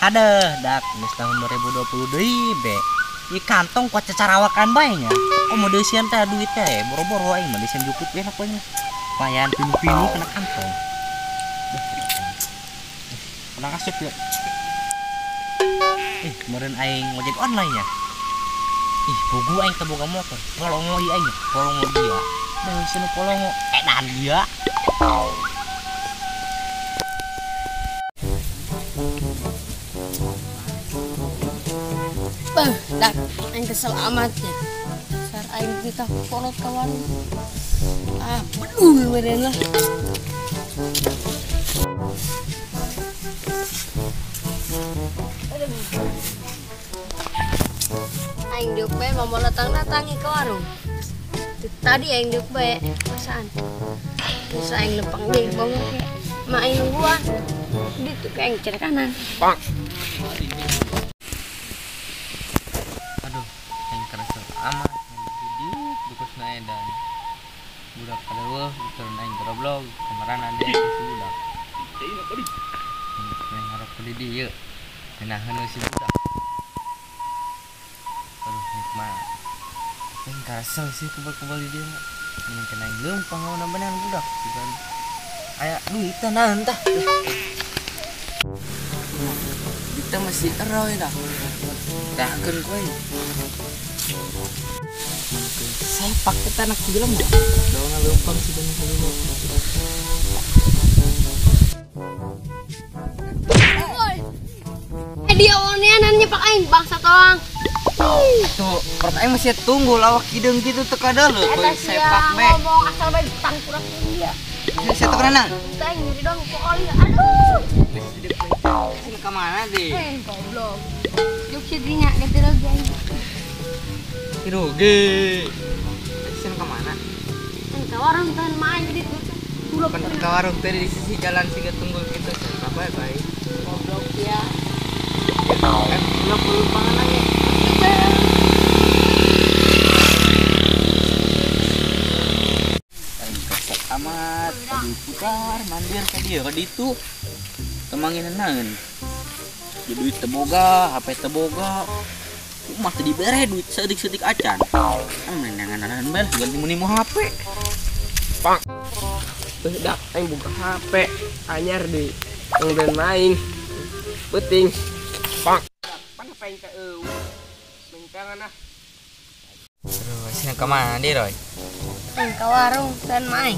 Kadeh dak geus tahun 2020 deui be. Ieu kantong kuat cacarawakan bae nya. Komo deusieun teh duit teh boro-boro aing mah deusieun jukut we pokoknya. Lumayan pinu-pinu kena kantong. Kena kasep ya. Kemarin aing ngojek online ya. Ih, bogo aing teh boga motor. Polongo ieu aing, polongo dia. Deusieun polongo edan dia. Beuh, dak aing kesel amat ya. Dasar aing kita kolot kawan. Ah, bedul meureun lah. Aing diuk bae mau datang-datang ke warung. Tadi aing diuk bae, perasaan. Terus aing lempang deui bawa ke mak aing nungguan. Ditu ke aing cere kanan. Pak. Aduh, aing kesel amat di dukus na edan. Budak kadeueuh turun aing goblok, kemarin ada si budak. Aing ngarok di dieu. Ngenaheun si budak. Aduh, nikmat. Aing kesel sih kebal-kebal di dieu. Mending kena aing leumpang ngawan-benan budak. Aya duit teh naon tah. Kita masih eroy dah. Dahkeun ku aing. Sepak kita anak jelema. Dauna leumpang si bener halus. Woi. Dia oneanan nyepak aing bangsa toang. Tuh, perut aing masih tunggu lawak hideung kitu teu kadeuleu bae sepak be. Ngomong asal bae tangkurak dia. Saya tuh kena. Aing nyeri dong pokoknya. Aduh. Sini ke mana deh? Goblok. Juk sidrinya ganti rugi aing. Rugi. Sini ke mana? Ke warung teh main di Kan ke warung teh di sisi jalan siga tunggul kitu. Apa bae? Goblok ya. Belum pangan lagi. Amat, aduh putar mandir ka dieu ka ditu. Temangin naeun. Di duit teboga, HP teboga. Mah teu dibere duit seutik-seutik acan. Menangan-nangan bae ganti muni mu HP. Pak. Teu dak aing boga HP anyar deui. Enggeun main. Peuting. Pak. Pan HP aing teh eueuh. Mentangan ah. Terus sini ka mana deui, Roy? Aing ka warung dan main.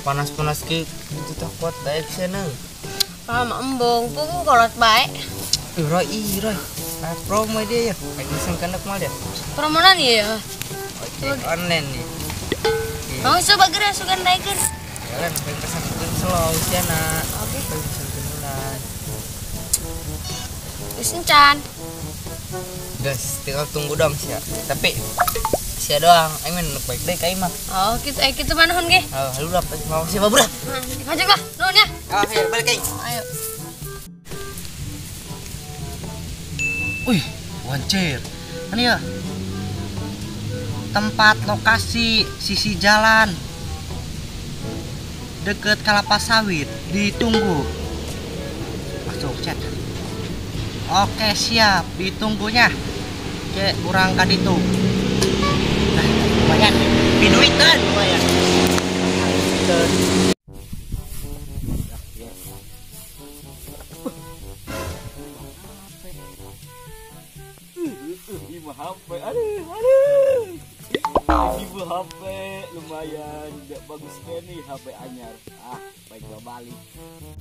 Panas-panas ke itu tak kuat daek sana. Paham embung, punggung kolot bae. Roy, ih Roy. Ah, promo dia ya. Aing mesen kendak mah dia. Promonan ya. Ojek online nih. Mau coba geura sugan daekeun. Jalan aing pesan slow siana. Oke. Aing pesan bulan. Geus encan. Guys, tinggal tunggu dong sia. Tapi sia doang, aing mah nu baik deui ka aing mah. Oh, kitu kitu mah nuhun ge. Oh, halu lah mau siapa budak? Maju lah, nuhun ya. Oh, ayo balik aing. Ayo. Wih, wancir. Ini ya. Tempat lokasi sisi jalan deket kelapa sawit, ditunggu. Masuk chat. Oke, siap, ditunggunya. Cek kurang ka ditu. Nah, lumayan. Piduitan lumayan. Ibu HP, aduh, aduh. Ibu HP lumayan, gak bagus nih HP anyar. Ah, baik gak balik.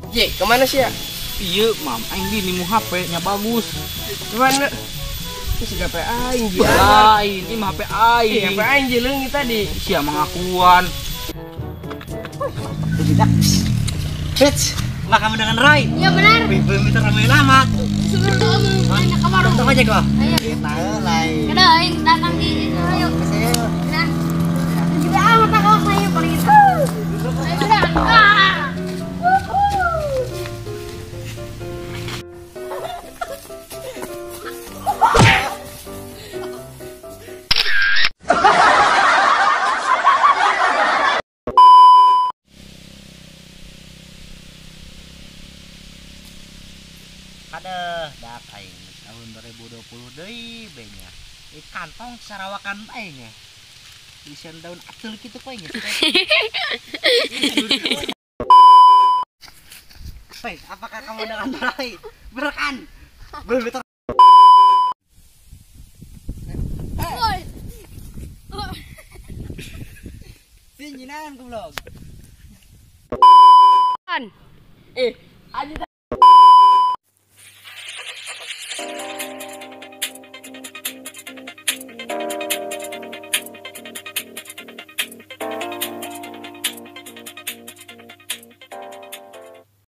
Ye, kemana sih ya? Iya, mam, aing di nimu HP nya bagus. Kemana? Ini HP aing, ji. Lain, ini mah HP aing. HP aing ji leungit tadi. Sia mengakuan. Tidak. Bitch, mah kamu dengan Roy. Iya benar. Ibu minta ramai lama. Sebelum kamu ke warung. Tunggu aja gua. Ayo. Kita lain. Kada aing datang di itu ayo. Nah. Juga amat aku saya paling itu. Ayo udah. Ah. Aduh, dak aing tahun 2020 deui bae nya. Di kantong sarawakan bae nya. Isian daun atul kitu poe nya. Hei, apakah kamu dengan Rai? Berkan. Belum betul. Woi. Sinyinan goblok. Aja.